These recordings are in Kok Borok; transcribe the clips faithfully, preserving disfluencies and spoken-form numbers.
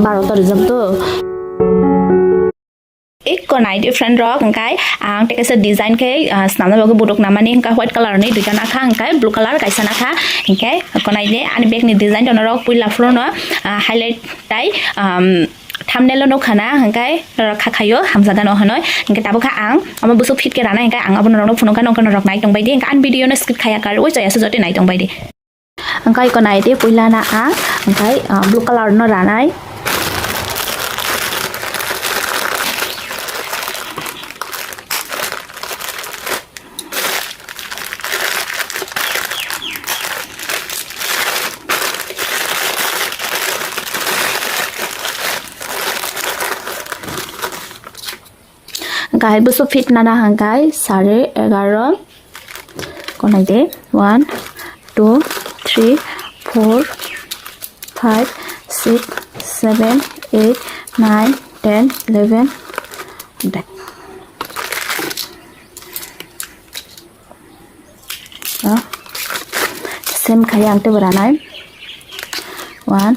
Baro ta rijak to. Iko nai di friend rok, hingkai ang tei kaisa design khe, ah, swnamna bagwi buduk namani, hingkai white color ni duita nakha, hingkai blue color kaisa nakha, hingkai iko nai di ani bag ni design dono rok puila phuru no, ah, highlight tai, um, thumbnail o nukha na, hingkai norok kha khaio hamjakgano hinoi, hingkai tabuk kha ang omo busuk fit khe rana, hingkai ang abo norok no phunukha, nokha norok nai tongbai di, hingkai ani video no skip khaya karwi chaya se jotoi nai tongbai di. Hingkai iko nai di, puila na ang hingkai, ah, blue color no ranai. Hingkai busu fit nana hingkai sare egaro. Konai de one, two, three, four, five, six, seven, eight, nine, ten, eleven. Hingkai. Ah, same khai ang tei bo ranai. One,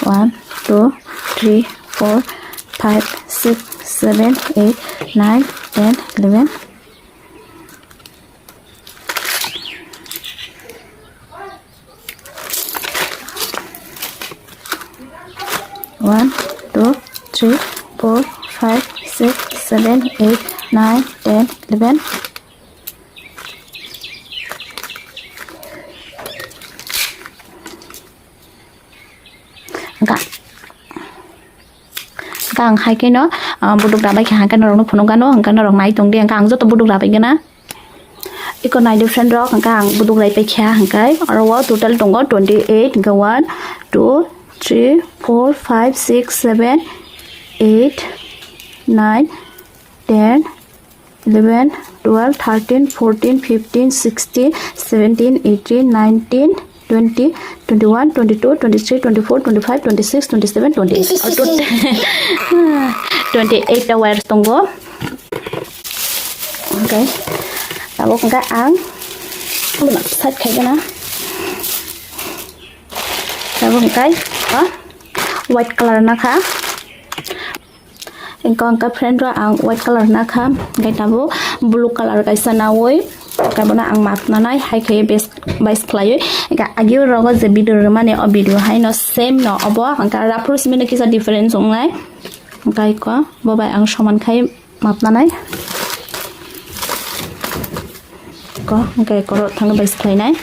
one, two, three, four, five, six, seven, eight, nine, ten, eleven. One, two, three, four, five, six, seven, eight, nine, ten, eleven. Hingka, hingka ang hai khe no, ah, buduk rabai kha, hingke norok no phunuk gano, hingke norok nai tong di, hingke ang joto buduk rabai gana. Iko nai di friend rok, hingke ang buduk rai pai kha, hingke oro o total tongo twenty eight, hingke one, two, three, four, five, six, seven, eight, nine, ten, eleven, twelve, thirteen, fourteen, fifteen, sixteen, seventeen, eighteen, nineteen, twenty, twenty-one, twenty-two, twenty-three, twenty-four, twenty-five, twenty-six, twenty-seven, twenty-eight. Oh, twenty, twenty-eight ta wires tongo. Okay. Tabuk hingke ang side khai gana. Tabuk hingke, ah, white color nakha. Hingke hingke friend rok ang white color nakha, hingke tabuk blue color kaisa nawi, hingke bono ang map nanai, hai khe base, base khlaiwi. Hingke agio rogo je video rwmani, o video hai no same no obo, hingke raphuru simi no kisa difference wngnai. Hingke ko bo bai ang soman khai map nanai. Ko hingke koro thangwi base khlainai.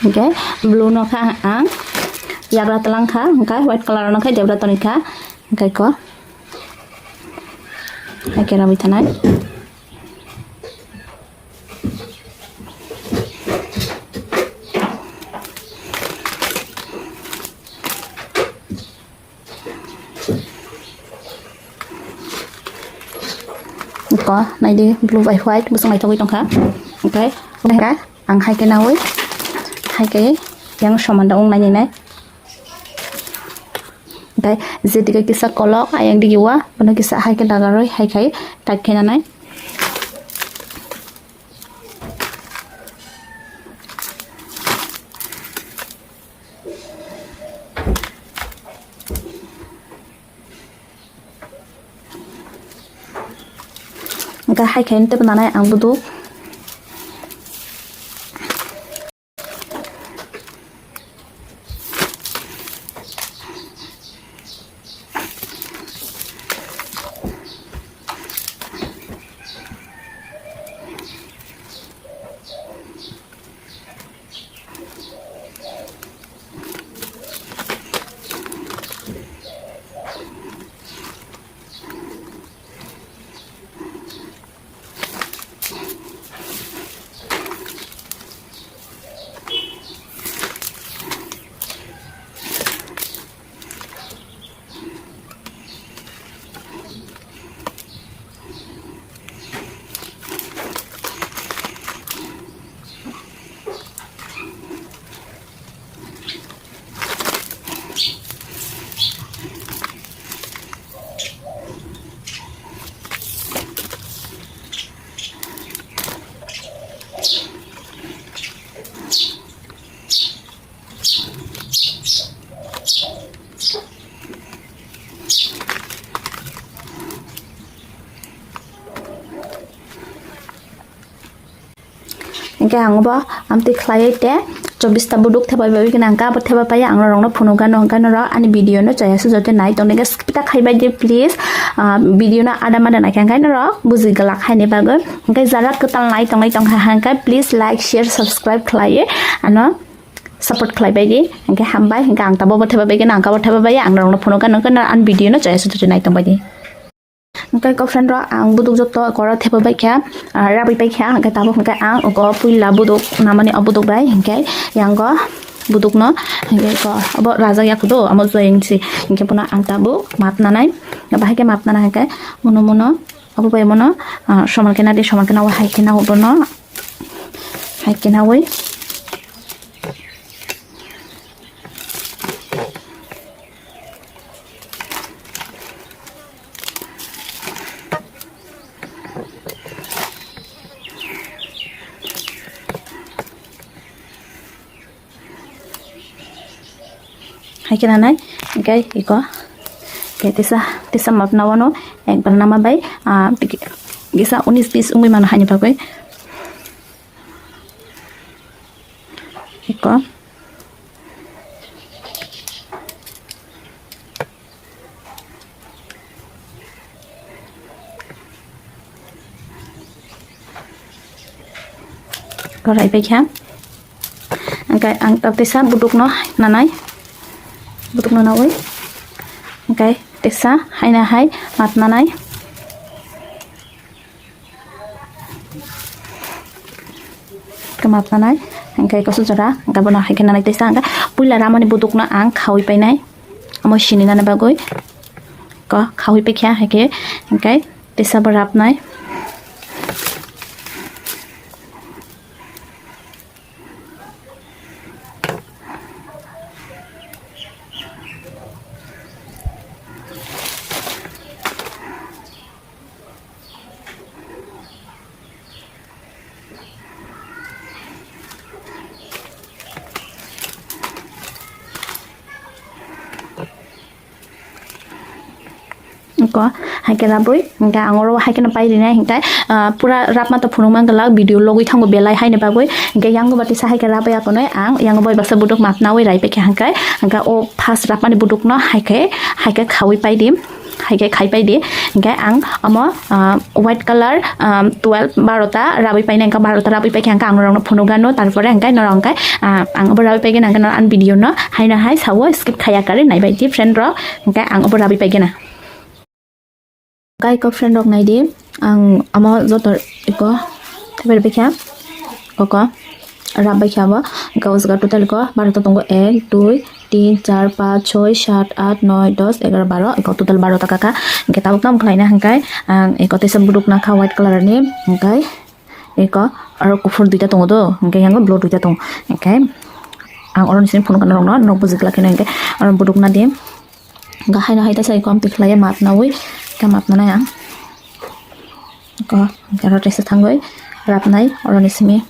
Hingke blue no kha ang yagra tlang kha, hingke white color no khe debra toni kha, hingke ko hai khe rabi thanai. Ko nai di blue bai white bwswk naithogwi tongkha. Oke, ang hai khe nawi, hai khe yang soman da wng nai nai. Oke, je dige kisa kolok, ayang dige wa, bono kisa hai khe dagarwi, hai khai tak khe nanai. Hingke hai khe tei nanai ang buduk. Hingke ang bo amtwi khlaiwi te chobbish ta buduk thepai bai gwnang, ang kabo thepai pai ang norokno phunuk gano, hingke norok ani video no chaya sujote nai tongdi, hingke skip ta khaibai di please. Ah, video no ada mada naikha hingke norok buji glak haini bagwi, hingke jara kwtal nai tongnai tongkha hingke please like, share, subscribe khlaiwi ano support khlaibai di, hingke hambai, hingke ang tabo bo thepai bai gwnang, ang kabo thepai bai ang norokno phunuk gano, hingke norok ani video no chaya sujote nai tongbai di. Hingke kok friend rok ang buduk joto koro thepa bai kha, ah, rabwi pai kha, hingke tabuk hingke ang oko puila buduk namani o buduk bai hingke yango buduk no hingke ko obo rajak yaku do amo joyeng si hingke bono ang tabuk map nanai, bahai khe map nana hingke mono mono obo bai mono, ah, somal khe nadi somal khe nao hai khe nao bono hai khe naoi. Hai khe nanai, hingke iko, hingke tesa, tesa map na wano, ekbar nama bai, ah, gisa unis bis wngwi mano haini bagwi. Iko. Korai pai kha. Hingke ang tabuk tesa buduk no nanai. Buduk no nawi. Hingke tesa haina hai mat nanai. Khe map nanai, hingke kosu jora, hingke bono hai khe nanai tesa, hingke puila ramani buduk no ang khawi painai, amo sini nani bagwi ko khawi paikha, hai khe, hingke tesa bo rapnai. Ko hai khe rabwi, hingke ang oro hai kheno pai rinai, hingke, ah, pura rapma to phunukma glak, video logwi thango belai haini bagwi, hingke yango batisa hai khe rabwi akonoi ang, yango bai baksa buduk map nawi rai paikha hingke, hingke o first rapmani buduk no hai khe, hai khe khawi pai di. Hai khe khai pai di. Hingke ang omo, ah, white color, ah, twelve, barota rabwi paina, hingke barota rabwi paikha hingke ang norokno phunuk gano, tarpore hingke norok hingke, ah, ang obo rabwi paigana hingke norok ani video no haino hai sao skip khaiya karwi naibai di friend rok, hingke ang obo rabwi paigana. Hingke iko friend rok naidi, ang omo joto iko thepai paikha, koko rabwi kha bo, hingke o jaga total iko barota tongo, ek, dui, tin, char, panch, choi, sat, at, noi, dos, egaroh, baro, eko total baro ta kaka. Hingke tabuk tamo khlaina hingke ang eko tesa buduk nakha white color ni, hingke eko aro kuphur duita tongo do, hingke yango blue duita tongo, hingke ang oro nisini phunukha norokno, norok buji glak kheno hingke oro buduk nadi, hingke haino hai tesa eko amtwi khlaiya map nawi, hingke map nanai ang eko hingke aro tesa thangwi rapnai oro nisimi.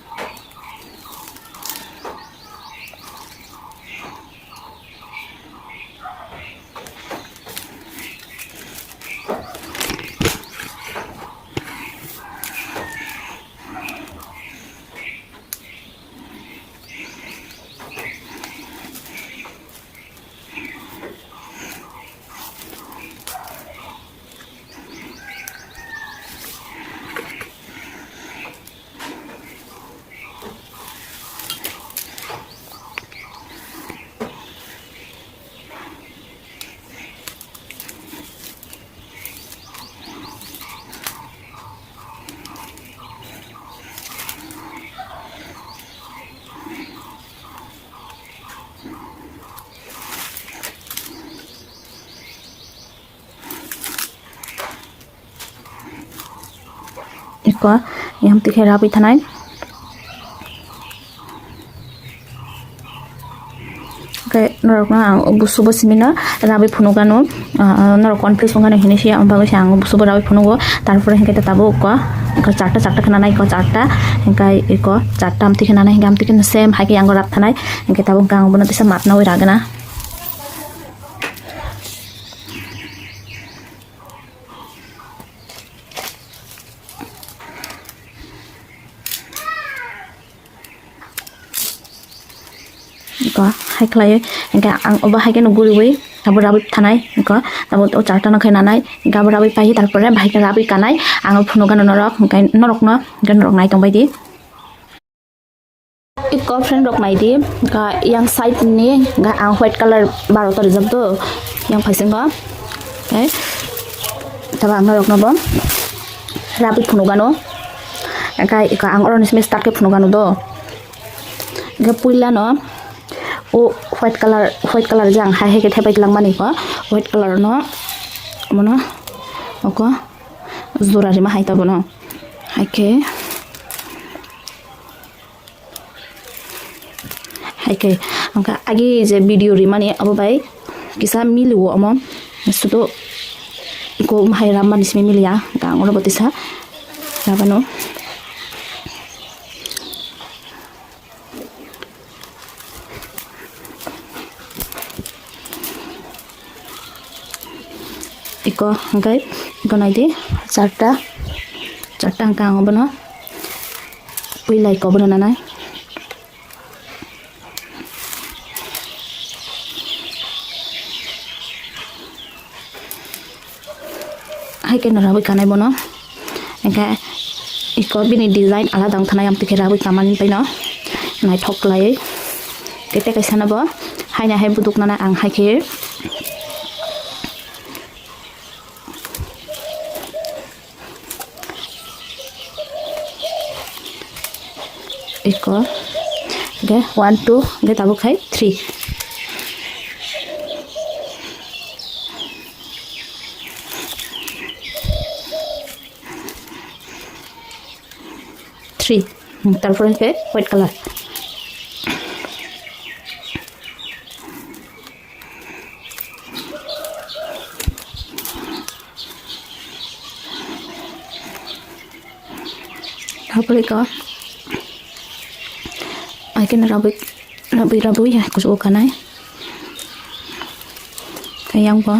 Eko, yang tike rapi tanai. Oke, norok no ang busu bo simi no rabi phunuk ano, ah, norok confuse wngkha no hinui se, ang bagwi se ang busu bo rabi phunugo, tarpore hinkhe tabuk ko, ko charta, charta khna nai ko charta, hinkhe iko charta amtwi khna nai, hinkhe amtwi khna same hai khe yang rap thanai, hinkhe tabuk ang bono tisa map nawi ragna. Ko hai khlaiwi, hingke ang obo hai kheno guriwi abo rabwi thanai, ko abo o charta no khe nanai, hingke abo rabwi paiwi, tarpore bahai khe rabwi kanai, ang phunukgano norok, hingke norokno, hingke norok nai tongbai di. Iko friend rok nai di, hingke yang side ni, hingke ang white color barota rijak do, yang phaisingo, okay, tabo ang norokno bo rabwi phunukgano, hingke iko ang oro ni simi start khe phunukgano do. Hingke puila no o white color, white color jang hai hai khe thepai langmani ko white color no mono oko jora rima hai ta bono hai khe, hai khe hingke agi je video rimani abo bai kisa mili o omo sudo ko hai rammani simi miliya hingke ang oro bo tisa rabano. Iko hingke iko nai di charta, charta hingke ang bono puila iko bono nanai. Hai khe no rabwi kanai bono. Hingke iko bini design alada wng thanai, amtwi khe rabwi kamani bai no naithok khlaiwi. Kete kaisa no bo haino hai buduk nana ang hai khe. Iko, ge one, two, ge tabuk hai three. Three. Hmm, tarpore ke white color. Tarpore ko, ai khe rabwi, rabwi, rabwi, ya, kuchugo kanai. Yang bo.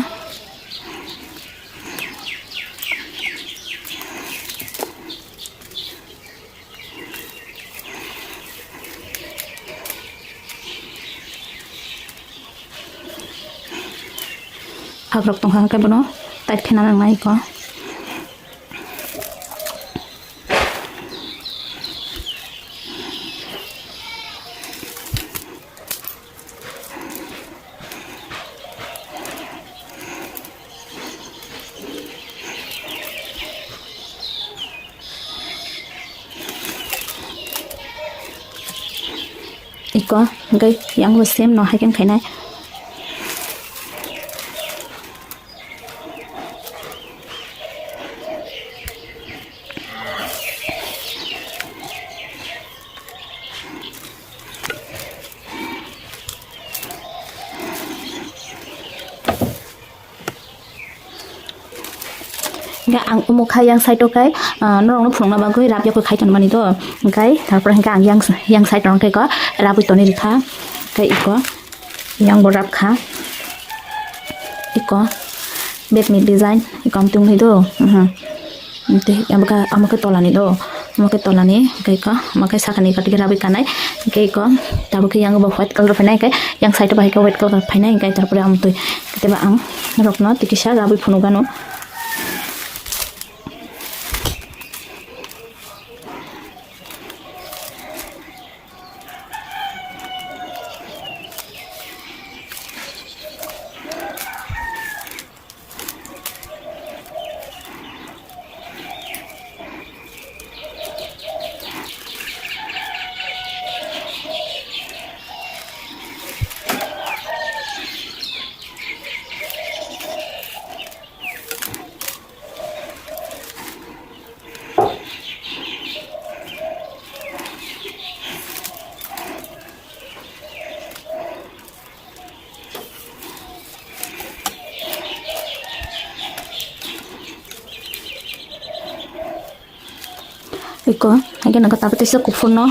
Hagrok tongkha hwnkhe bono tight khe nangnai kho. Iko, hingke yang bo same no hai khe khainai. Hingke ang omo khai yang side o khai, ah, norok no phunukna bagwi rap yakui khai tonmani to. Hingke tarpore hingke ang yang, yang side o hingke ko rabwi tonwi rikha. Hingke iko yang bo rap kha. Iko bag ni design iko amtwng nai do. Mhm. Tei amo khe, amo khe tola ni do. Omo khe tola ni, hingke iko, omo khe sakani kati khe rabwi kanai, hingke iko, tabuk khe yang bo white color phainai, hingke yang side o bahai khe white color phainai, hingke tarpore amtwi, tei ba ang norok no tei kisa rabwi phunukgano. Iko, hingke nangkhe tabuk teisa kuphurno.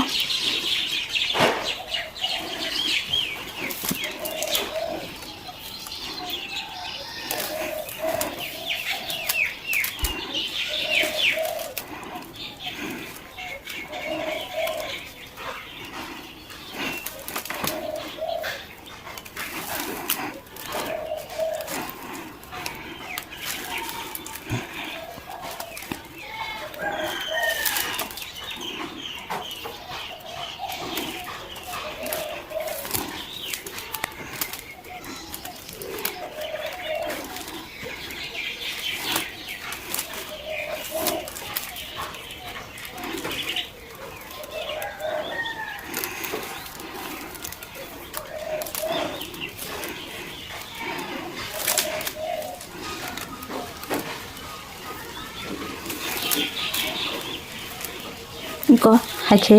Ko, hai khe,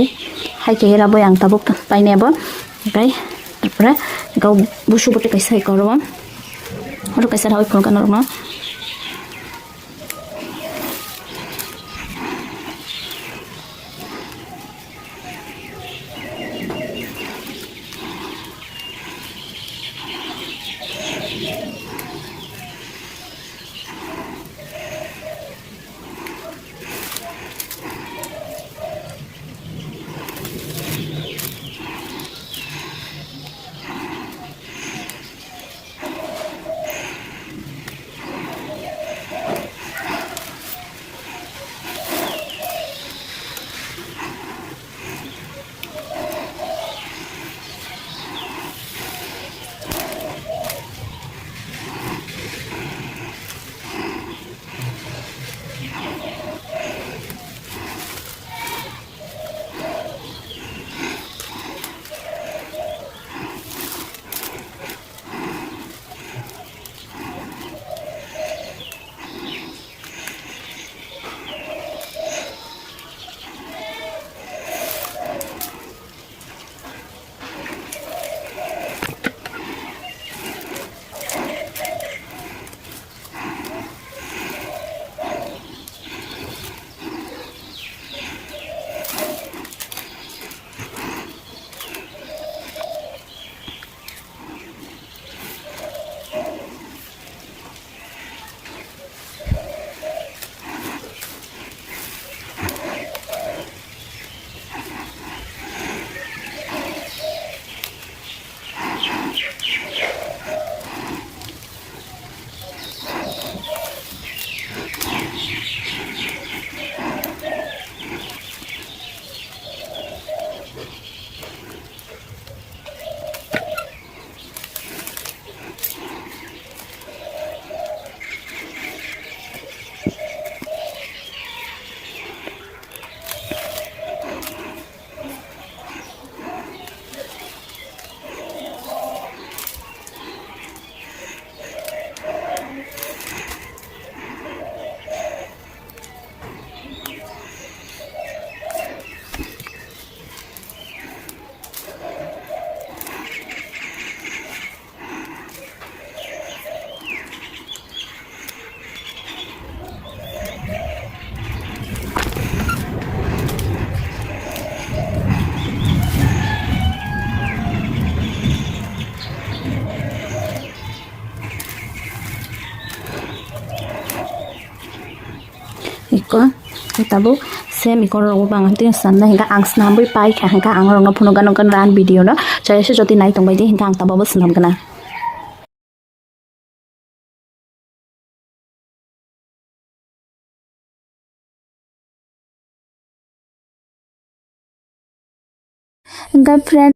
hai khe rabwi ang tabuk painai bo. Okai, tarpore, kau busu bote kaisa hai koro. Oro kaisa rawi phunukha norokno. Iko, tabuk same iko rok bo bang tei swnamnai hwnkhe ang swnamwi paikha hwnkhe ang norokno phunukgwi nukgwi ran video no chaya se jotoi nai tongbai di hwnkhe ang tabuk bo swnamgwna. Hwnkhe friend,